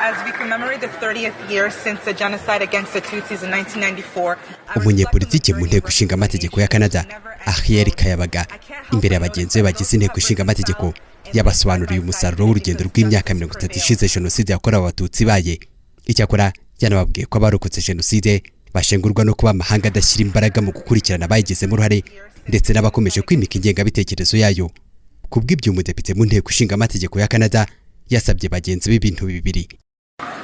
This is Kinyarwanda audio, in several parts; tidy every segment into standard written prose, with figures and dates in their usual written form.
As we commemorate the 30th year since the genocide against the Tutsis in 1994, Umunyepolitiki mu Nteko Ishinga Amategeko ya Canada, Arielle Kayabaga, imbere ya bagenzi be bagize Inteko Ishinga Amategeko, yabasobanuriye umusaruro w'urugendo rw'imyaka 30 ishize jenoside yakorewe Abatutsi ibaye. Icyakora yanababwiye ko abarokotse jenoside bashengurwa no kuba amahanga adashyira imbaraga mu gukurikirana abayigizemo uruhare ndetse n'abakomeje kwimika ingengabitekerezo yayo. Ku bw'ibyo, umudepite mu Nteko Ishinga Amategeko ya Canada yasabye bagenzi be ibintu bibiri.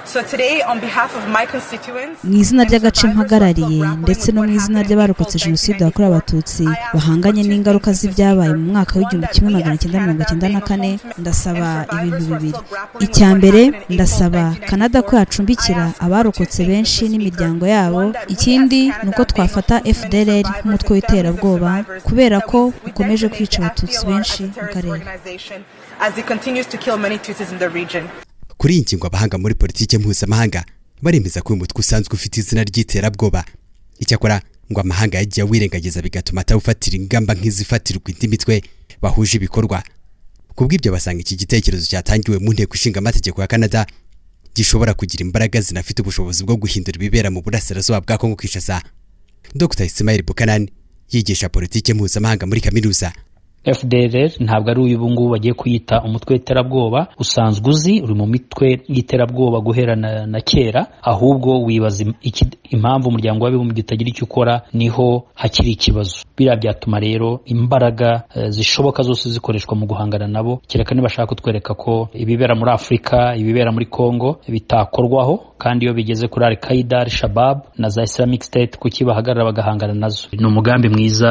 So today, on behalf of my constituents, Mu izina ry'agace mpagarariye ndetse no mu izina ry'abarokotse jenoside yakorewe Abatutsi bahanganye n'ingaruka z'ibyabaye mu mwaka w'1994, ndasaba ibintu bibiri. Icya mbere, ndasaba Canada ko yacumbikira abarokotse benshi n'imiryango yabo. Ikindi ni uko twafata FDLR nk'umutwe w'iterabwoba kubera ko ukomeje kwica Abatutsi benshi mu karere. as it continues to kill many Tutsis in the region. Kuri iyi ngingo, abahanga muri politiki mpuzamahanga baremeza ko uyu mutwe usanzwe ufite izina ry'iterabwoba. Icyakora ngo amahanga yagiye awirengagiza, bigatuma atawufatira ingamba nk'izifatirwa indi mitwe bahuje ibikorwa. Ku bw'ibyo, basanga iki gitekerezo cyatangiwe mu Nteko Ishinga Amategeko ya Canada gishobora kugira imbaraga zinafite ubushobozi bwo guhindura ibibera mu burasirazuba bwa Kongo Kinshasa. Dr Ismail Buchanan yigisha politiki mpuzamahanga muri kaminuza. FDLR ntabwo ari uyu ngubu bagiye kuyita umutwe w'iterabwoba. Usanzwe uzi uri mu mitwe y'iterabwoba guhera na kera. Ahubwo wibaza impamvu Umuryango w'Abibumbye utagira icyo ukora, niho hakiri ikibazo. Biriya byatuma rero imbaraga zishoboka zose zikoreshwa mu guhangana nabo, kereka nibashaka kutwereka ko ibibera muri Afurika, ibibera muri Congo bitakorwaho. Kandi iyo bigeze kuri Al Qaida, Al Shabab na za Islamic State, kuki bahagarara bagahangana nazo? Ni umugambi mwiza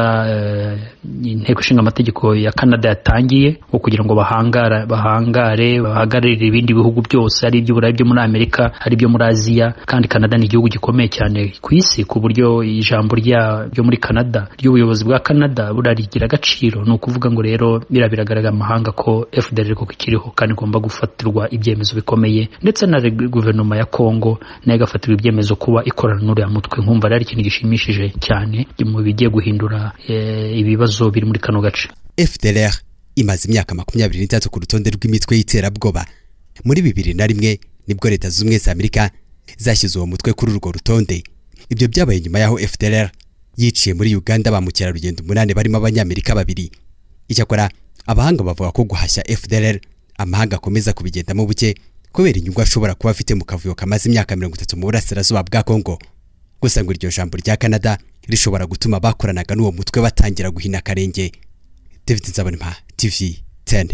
Inteko Ishinga Amategeko ya Canada yatangiye wo kugira ngo bahangare bahagararire ibindi bihugu byose, ari iby'Uburayi, byo muri Amerika, ari ibyo muri Aziya. Kandi Canada ni igihugu gikomeye cyane ku isi, ku buryo ijambo ryo muri Canada, ry'ubuyobozi bwa Canada, burarigira agaciro. Ni ukuvuga ngo rero biriya biragaragara amahanga ko FDLR koko ikiriho kandi igomba gufatirwa ibyemezo bikomeye, ndetse na guverinoma ya Congo nayo igafatirwa ibyemezo kuba ikorana n'uriya mutwe. Nkumva rero ari ikintu gishimishije cyane mu bigiye guhindura ibibazo biri muri kano gace. FDLR imaze imyaka 23 ku rutonde rw'imitwe y'iterabwoba. Muri 2001 nibwo Leta Zunze Ubumwe za Amerika zashyize uwo mutwe kuri urwo rutonde. Ibyo byabaye nyuma y'aho FDLR yiciye muri Uganda ba mukerarugendo umunani barimo Abanyamerika babiri. Icyakora abahanga bavuga ko guhashya FDLR amahanga akomeza kubigendamo buke kubera inyungu ashobora kuba afite mu kavuyo kamaze imyaka 30 mu burasirazuba bwa Congo. Gusa ngo iryo jambo rya Canada rishobora gutuma bakoranaga n'uwo mutwe batangira guhina akarenge. David Nzabonimpa, TV 10.